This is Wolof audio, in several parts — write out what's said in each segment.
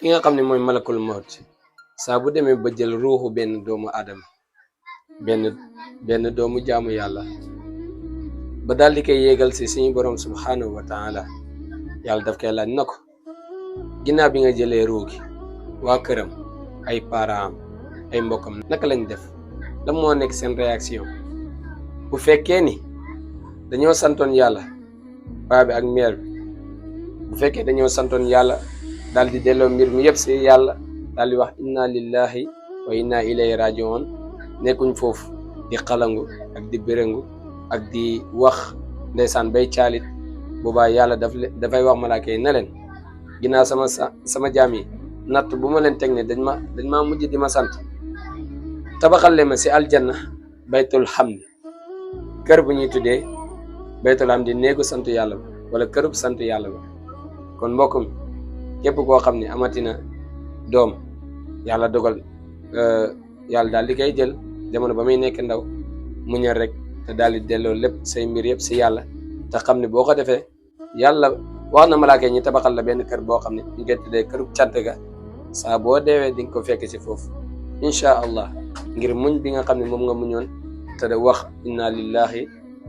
ki nga xam ne mooy malakul mawt saa bu demee ba jël ruuxu benn doomu aadama benn doomu jaamu yàlla ba daal di koy yéegal si suñu borom subhanahu wa taala yàlla daf koy laaj na ko ginnaaw bi nga jëlee ruu gi waa këram ay parents ay mbokkam naka lañ def la moo nekk seen réaction bu fekkee ni dañoo santoon yàlla paa bi ak mère bi bu fekkee dañoo santoon yàlla daal di delloo mbir mi yëpp si yàlla daal di wax inna lillahi wa inna ilayhi rajiun nekkuñ foofu di xalangu ak di béréngu ak di wax ndeysaan bay caalit boobaa yàlla dafay wax malaaka yi ne leen ginnaaw sama jaam yi natt bu ma leen teg ne dañ maa mujj di ma sant tabaxal leen ma si aljanna baytul hamd kër bu ñuy tuddee baytul hamd néegu sant yàlla ba wala kërub sant yàlla ba kon mbokk mi képp koo xam ne amatina doom yàlla dogal yàlla daal di koy jël jamono ba muy nekk ndaw muñal rek te daal di delloo lépp say mbir yëpp si yàlla te xam ne boo ko defee yàlla wax na malaaka ñi tabaxal la benn kër boo xam ne ñu koy tuddee kërub cant ga saa boo deewee di nga ko fekk si foofu incha allah ngir muñ bi nga xam ne moom nga muñoon te da wax inna lillahi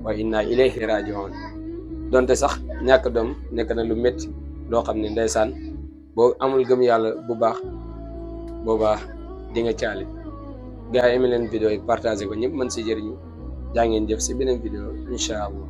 wa inna ilayhi rajiun donte sax ñàkk doom nekk na lu métti loo xam ne ndeysaan boo amul gëm yàlla bu baax boobaa di nga caali gars yi aimé leen vidéo yi partagé ko ñëpp mën si jëriñu jaa ngeen jëf si beneen vidéo incha allah